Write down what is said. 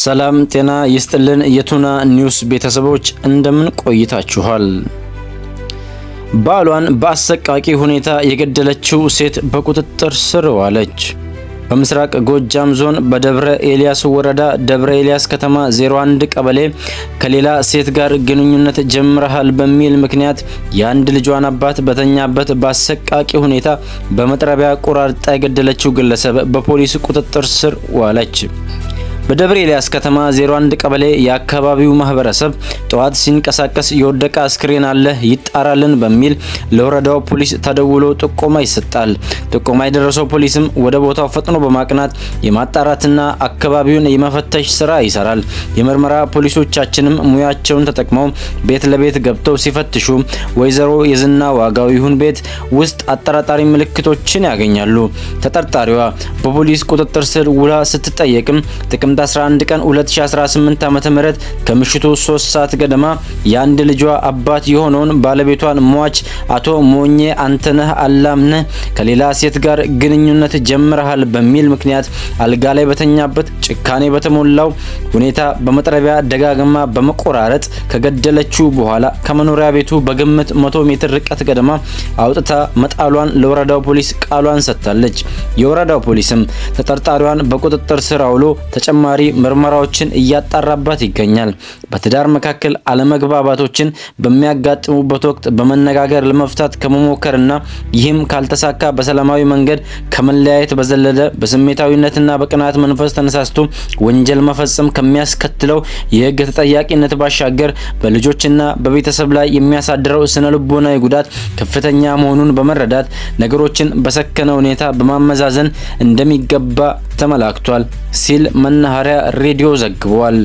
ሰላም ጤና ይስጥልን። የቱና ኒውስ ቤተሰቦች፣ እንደምን ቆይታችኋል? ባሏን በአሰቃቂ ሁኔታ የገደለችው ሴት በቁጥጥር ስር ዋለች። በምስራቅ ጎጃም ዞን በደብረ ኤልያስ ወረዳ ደብረ ኤልያስ ከተማ 01 ቀበሌ ከሌላ ሴት ጋር ግንኙነት ጀምረሃል በሚል ምክንያት የአንድ ልጇን አባት በተኛበት በአሰቃቂ ሁኔታ በመጥረቢያ ቆራርጣ የገደለችው ግለሰብ በፖሊስ ቁጥጥር ስር ዋለች። በደብረ ኤልያስ ከተማ 01 ቀበሌ የአካባቢው ማህበረሰብ ጠዋት ሲንቀሳቀስ የወደቀ አስክሬን አለ፣ ይጣራልን በሚል ለወረዳው ፖሊስ ተደውሎ ጥቆማ ይሰጣል። ጥቆማ የደረሰው ፖሊስም ወደ ቦታው ፈጥኖ በማቅናት የማጣራትና አካባቢውን የመፈተሽ ስራ ይሰራል። የምርመራ ፖሊሶቻችንም ሙያቸውን ተጠቅመው ቤት ለቤት ገብተው ሲፈትሹ ወይዘሮ የዝና ዋጋው ይሁን ቤት ውስጥ አጠራጣሪ ምልክቶችን ያገኛሉ። ተጠርጣሪዋ በፖሊስ ቁጥጥር ስር ውላ ስትጠየቅም ጥቅምት 11 ቀን 2018 ዓ.ም ከምሽቱ 3 ሰዓት ገደማ የአንድ ልጇ አባት የሆነውን ባለቤቷን ሟች አቶ ሞኜ አንተነህ አላምነህ ከሌላ ሴት ጋር ግንኙነት ጀምረሃል በሚል ምክንያት አልጋ ላይ በተኛበት ጭካኔ በተሞላው ሁኔታ በመጥረቢያ ደጋግማ በመቆራረጥ ከገደለችው በኋላ ከመኖሪያ ቤቱ በግምት 100 ሜትር ርቀት ገደማ አውጥታ መጣሏን ለወረዳው ፖሊስ ቃሏን ሰጥታለች። የወረዳው ፖሊስም ተጠርጣሪዋን በቁጥጥር ስር አውሎ ተጨማሪ ምርመራዎችን እያጣራባት ይገኛል። በትዳር መካከል አለመግባባቶችን በሚያጋጥሙበት ወቅት በመነጋገር ለመፍታት ከመሞከርና ይህም ካልተሳካ በሰላማዊ መንገድ ከመለያየት በዘለለ በስሜታዊነትና በቅናት መንፈስ ተነሳስቶ ወንጀል መፈጸም ከሚያስከትለው የሕግ ተጠያቂነት ባሻገር በልጆችና በቤተሰብ ላይ የሚያሳድረው ስነ ልቦናዊ ጉዳት ከፍተኛ መሆኑን በመረዳት ነገሮችን በሰከነ ሁኔታ በማመዛዘን እንደሚገባ ተመላክቷል ሲል መናኸሪያ ሬዲዮ ዘግቧል።